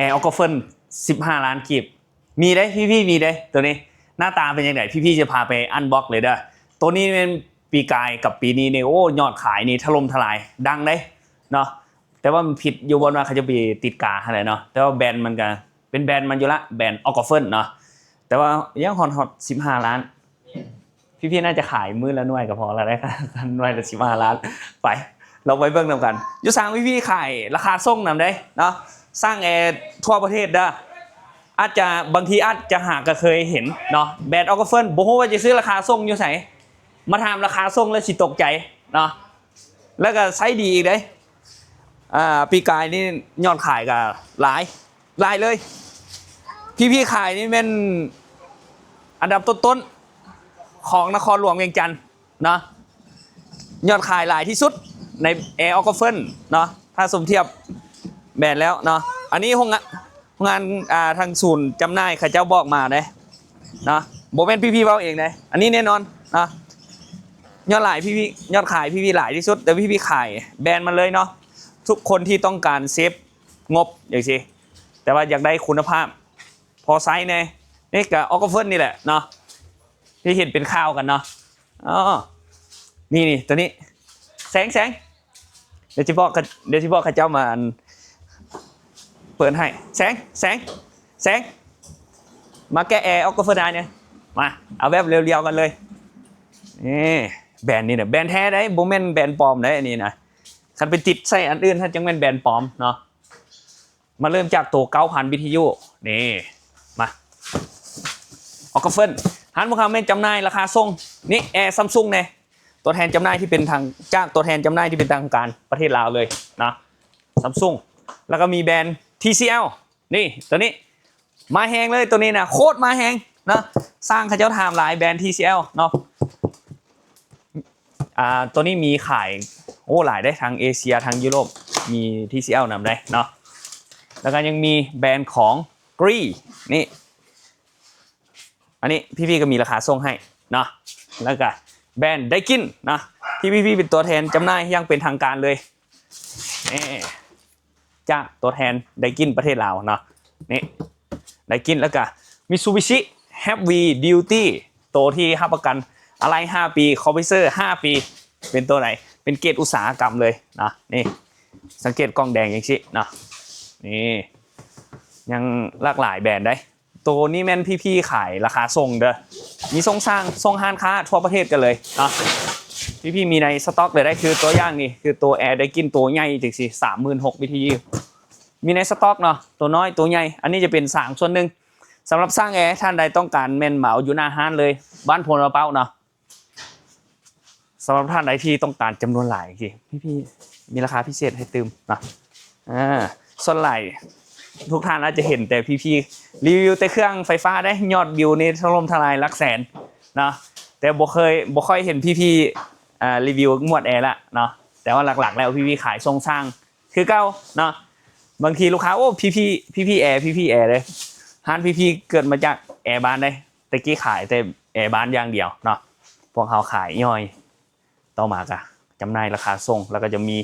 Air October 15 ລ້ານກີບ. ມີເດ້ ພີ່ໆ ມີເດ້ ໂຕນີ້. ໜ້າຕາເປັນຈັ່ງໃດ ພີ່ໆ ຈະພາໄປອັນບັອກເລີຍເດີ້. ໂຕນີ້ແມ່ນປີກາຍກັບປີນີ້ນີ້ ໂອ້ ຍອດຂາຍນີ້ຖະຫຼົ່ມທະລາຍ ດັງເດ້ເນາະ. ແຕ່ວ່າມັນຜິດຢູ່ບ່ອນວ່າເຂົາຈະໄປຕິດກາຫັ້ນແຫຼະເນາະ. ແຕ່ວ່າແບຣນມັນກະເປັນແບຣນມັນຢູ່ລະ ແບຣນ October ເນາະ. ແຕ່ວ່າຍັງຮອດ ຮອດ 15 ລ້ານ. ພີ່ໆ ໜ້າຈະຂາຍມື້ລະໜ່ວຍກໍພໍລະໄດ໋ ໜ່ວຍລະ 15 ລ້ານ. ໄປ ລອງໄປເບິ່ງນຳກັນ. ຢູ່ສາງ ພີ່ໆ ຂາຍລາຄາສົ່ງນຳເດ້ເນາະ. ຊ່າງແອທົ່ວປະເທດເດີ້. ອາດຈະ ບາງທີອາດຈະຫາກໍເຄີຍເຫັນເນາະ ແບຣນ October. ບໍ່ຮູ້ວ່າຈະຊື້ລາຄາສົ່ງຢູ່ໃສ ມາຖາມລາຄາສົ່ງແລ້ວຊິຕົກໃຈເນາະ. ແລ້ວກໍໃຊ້ດີອີກເດ້. ອ່າ ປີກາຍນີ້ຍອດຂາຍກໍຫຼາຍ ຫຼາຍເລີຍ. ພີ່ໆ ຂາຍນີ້ແມ່ນອັນດັບຕົ້ນໆ ຂອງນະຄອນຫຼວງວຽງຈັນເນາະ. ຍອດຂາຍຫຼາຍທີ່ສຸດໃນ Air October ເນາະ ຖ້າສົມທຽບແບຣນແລ້ວເນາະ. ອັນນີ້ໂຮງງານ ໂຮງງານ ອ່າ ທາງສູນຈຳໜ່າຍເຂົາເຈົ້າບອກມາເດ້ເນາະ. ບໍ່ແມ່ນພີ່ໆ ເວົ້າເອງເດ້ ອັນນີ້ແນ່ນອນເນາະ. ຍອດຫຼາຍ ພີ່ໆ ຍອດຂາຍ ພີ່ໆ ຫຼາຍທີ່ສຸດ ແຕ່ພີ່ໆ ຂາຍແບຣນມັນເລີຍເນາະ. ທຸກຄົນທີ່ຕ້ອງການເຊບງົບຈັ່ງຊີ້ ແຕ່ວ່າຢາກໄດ້ຄຸນນະພາບ ພໍໃຊ້ແດ່ ນີ້ກໍ October ນີ້ແຫຼະເນາະ ທີ່ເຫັນເປັນຂ່າວກັນເນາະ. ອໍ ນີ້ໆ ໂຕນີ້ ແສງ ແສງ ດຽວຊິບອກ ດຽວຊິບອກເຂົາເຈົ້າມາ ອັນ ເປີດໃຫ້. ແສງ ແສງ ແສງ ມາແກະ Air October ອ້າຍແດ່. ມາ ເອົາແບບລຽວໆ ກັນເລີຍ. ນີ້ ແບຣນນີ້ນະ ແບຣນແທ້ເດ້ ບໍ່ແມ່ນແບຣນປອມເດ້ ອັນນີ້ນະ. ຄັນໄປຕິດໃສ່ອັນອື່ນ ຫັ້ນຈັ່ງແມ່ນແບຣນປອມເນາະ. ມາເລີ່ມຈາກໂຕເກົ້າພັນ BTU ນີ້ ມາ October. ຮ້ານພວກເຮົາແມ່ນຈຳໜ່າຍລາຄາສົ່ງ. ນີ້ Air Samsung ແດ່ ຕົວແທນຈຳໜ່າຍທີ່ເປັນທາງ ຈາກຕົວແທນຈຳໜ່າຍທີ່ເປັນທາງການປະເທດລາວເລີຍເນາະ Samsung. ແລ້ວກໍມີແບຣນ TCL ນີ້ ໂຕນີ້ ມາແຮງເລີຍ ໂຕນີ້ນະ ໂຄດມາແຮງເນາະ. ຊ່າງເຂົາເຈົ້າຖາມຫຼາຍ ແບຣນ TCL ເນາະ. ອ່າ ໂຕນີ້ມີຂາຍ ໂອ້ ຫຼາຍເດ້ ທັງເອເຊຍ ທັງຢູໂຣບ ມີ TCL ນຳເດ້ເນາະ. ແລ້ວກໍຍັງມີແບຣນຂອງ Gree ນີ້ ອັນນີ້ພີ່ໆ ກໍມີລາຄາສົ່ງໃຫ້ເນາະ. ແລ້ວກໍແບຣນ Daikin ເນາະ ທີ່ພີ່ໆ ເປັນຕົວແທນຈຳໜ່າຍຢ່າງເປັນທາງການເລີຍ ນີ້ ຈາກຕົວແທນ Daikin ປະເທດລາວເນາະ. ນີ້ Daikin ແລ້ວກະ Mitsubishi Heavy Duty ໂຕທີ່ຮັບປະກັນອາໄຫຼ່ຫ້າປີ Compressor ຫ້າປີ. ເປັນໂຕໃດ ເປັນເກດອຸດສາຫະກຳເລີຍເນາະ. ນີ້ ສັງເກດກ່ອງແດງຈັ່ງຊີ້ເນາະ. ນີ້ ຍັງຫຼາກຫຼາຍແບຣນໃດ໋. ໂຕນີ້ແມ່ນພີ່ໆ ຂາຍລາຄາສົ່ງເດີ້ ມີສົ່ງຊ່າງ ສົ່ງຮ້ານຄ້າທົ່ວປະເທດກັນເລີຍເນາະ. ພີ່ໆ ມີໃນສະຕັອກເລີຍໃດ໋ ຄືຕົວຢ່າງນີ້ ຄືໂຕ Air Daikin ໂຕໃຫຍ່ຈັ່ງຊີ້ ສາມໝື່ນຫົກ BTU ມີໃນສະຕັອກເນາະ ໂຕນ້ອຍໂຕໃຫຍ່. ອັນນີ້ຈະເປັນຊ່າງສ່ວນໜຶ່ງ ສຳລັບຊ່າງແອ ທ່ານໃດຕ້ອງການແມ່ນເໝົາຢູ່ໜ້າຮ້ານເລີຍ ບ້ານໂພນມະເປົ້າເນາະ. ສຳລັບທ່ານໃດທີ່ຕ້ອງການຈຳນວນຫຼາຍຈັ່ງຊີ້ ພີ່ໆ ມີລາຄາພິເສດໃຫ້ຕື່ມເນາະ. ອາ ສ່ວນຫຼາຍທຸກທ່ານອາດຈະເຫັນແຕ່ພີ່ໆ ຣີວິວແຕ່ເຄື່ອງໄຟຟ້າເດ້ ຍອດວິວນີ້ຖະຫຼົ່ມທະລາຍຫຼັກແສນເນາະ. ແຕ່ບໍ່ເຄີຍ ບໍ່ຄ່ອຍເຫັນພີ່ໆ ອາ ຣີວິວໝວດແອລະເນາະ. ແຕ່ວ່າຫຼັກໆ ແລ້ວພີ່ໆ ຂາຍສົ່ງຊ່າງ ຄືເກົ່າເນາະ. ບາງທີລູກຄ້າ ໂອ້ ພີ່ໆ ພີ່ໆ ແອ ພີ່ໆ ແອເດ້ ຮ້ານພີ່ໆ ເກີດມາຈາກແອບ້ານເດ້. ແຕ່ກີ້ຂາຍແຕ່ແອບ້ານຢ່າງດຽວເນາະ. ພວກເຮົາຂາຍຍ່ອຍ ຕໍ່ມາກະຈຳໜ່າຍລາຄາສົ່ງ ແລ້ວກໍຈະມີ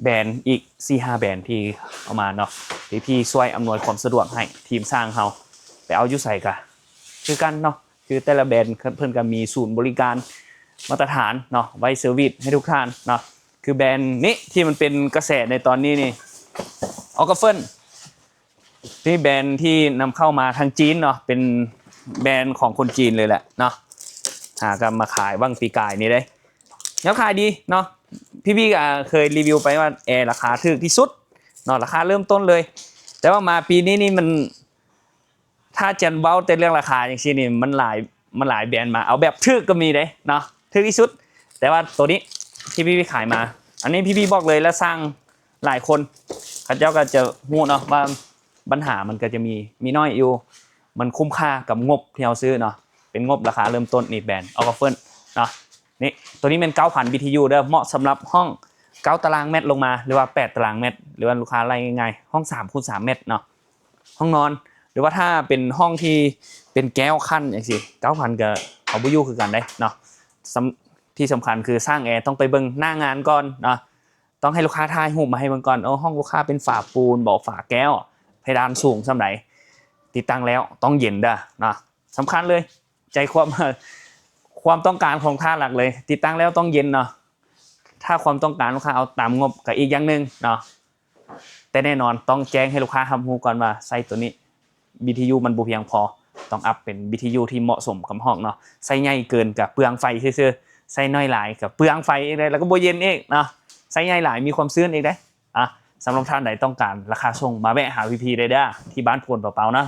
ແບຣນອີກສີ່ຫ້າແບຣນທີ່ເອົາມາເນາະ ທີ່ ທີ່ຊ່ວຍອຳນວຍຄວາມສະດວກໃຫ້ທີມຊ່າງເຮົາ. ໄປເອົາຢູ່ໃສກະຄືກັນເນາະ ຄືແຕ່ລະແບຣນເພິ່ນ ເພິ່ນກໍມີສູນບໍລິການມາດຕະຖານເນາະ ໄວ້ເຊີວິສໃຫ້ທຸກທ່ານເນາະ. ຄືແບຣນນີ້ທີ່ມັນເປັນກະແສໃນຕອນນີ້ນີ້ October ນີ້ແບຣນທີ່ນຳເຂົ້າມາທາງຈີນເນາະ ເປັນແບຣນຂອງຄົນຈີນເລີຍແຫຼະເນາະ. ຫາກໍມາຂາຍຫວ່າງປີກາຍນີ້ເດ້ ຍອດຂາຍດີເນາະ. ພີ່ໆ ກໍເຄີຍຣີວິວໄປວ່າແອລາຄາຖືກທີ່ສຸດເນາະ ລາຄາເລີ່ມຕົ້ນເລີຍ. ແຕ່ວ່າມາປີນີ້ນີ້ມັນ ຖ້າຈະເວົ້າແຕ່ເລື່ອງລາຄາຈັ່ງຊີ້ນີ້ ມັນຫຼາຍ ມັນຫຼາຍແບຣນມາ ເອົາແບບຖືກກໍມີເດ້ເນາະ ຖືກທີ່ສຸດ. ແຕ່ວ່າໂຕນີ້ທີ່ພີ່ໆ ຂາຍມາ ອັນນີ້ພີ່ໆ ບອກເລີຍ ແລະ ຊ່າງຫຼາຍຄົນເຂົາເຈົ້າກໍຈະຮູ້ເນາະວ່າບັນຫາມັນກໍຈະມີ ມີໜ້ອຍຢູ່ ມັນຄຸ້ມຄ່າກັບງົບທີ່ເຮົາຊື້ເນາະ. ເປັນງົບລາຄາເລີ່ມຕົ້ນ ນີ້ແບຣນ October ເນາະ. ນີ້ ໂຕນີ້ແມ່ນເກົ້າພັນ BTU ເດີ້ ເໝາະສຳລັບຫ້ອງເກົ້າຕາລາງແມັດລົງມາ ຫຼືວ່າແປດຕາລາງແມັດ ຫຼືວ່າລູກຄ້າໄລ່ງ່າຍໆ ຫ້ອງສາມຄູນສາມແມັດເນາະ ຫ້ອງນອນ. ຫຼືວ່າຖ້າເປັນຫ້ອງທີ່ເປັນແກ້ວຂັ້ນຈັ່ງຊີ້ ເກົ້າພັນ ກໍເອົາບໍ່ຢູ່ຄືກັນເດ້ເນາະ. ສຳ ທີ່ສຳຄັນຄືຊ່າງແອຕ້ອງໄປເບິ່ງໜ້າງານກ່ອນເນາະ ຕ້ອງໃຫ້ລູກຄ້າຖ່າຍຮູບມາໃຫ້ເບິ່ງກ່ອນ ໂອ້ ຫ້ອງລູກຄ້າເປັນຝາປູນບໍ ຝາແກ້ວ ເພດານສູງສ່ຳໃດ ຕິດຕັ້ງແລ້ວຕ້ອງເຢັນເດີເນາະ. ສຳຄັນເລີຍ ໃຈຄວາມ ຄວາມຕ້ອງການຂອງທ່ານຫຼັກເລີຍ ຕິດຕັ້ງແລ້ວຕ້ອງເຢັນເນາະ. ຖ້າຄວາມຕ້ອງການລູກຄ້າເອົາຕາມງົບກໍອີກຢ່າງໜຶ່ງເນາະ, ແຕ່ແນ່ນອນຕ້ອງແຈ້ງໃຫ້ລູກຄ້າຮັບຮູ້ກ່ອນວ່າໃຊ້ໂຕນີ້ ບີທີຢູມັນບໍ່ພຽງພໍ, ຕ້ອງອັບເປັນບີທີຢູທີ່ເໝາະສົມກັບຫ້ອງເນາະ. ໃຊ້ໃຫຍ່ເກີນກໍເປືອງໄຟຊື່ໆ, ໃຊ້ໜ້ອຍຫຼາຍກໍເປືອງໄຟອີກເດ້ ແລ້ວກໍບໍ່ເຢັນອີກເນາະ, ໃຊ້ໃຫຍ່ຫຼາຍມີຄວາມຊື້ນອີກເດ້. ອ່ະ ສຳລັບທ່ານໃດຕ້ອງການລາຄາສົ່ງ ມາແວະຫາ ວີ ພີ ໄດ້ເດີ ທີ່ບ້ານໂພນປາເປົານະ.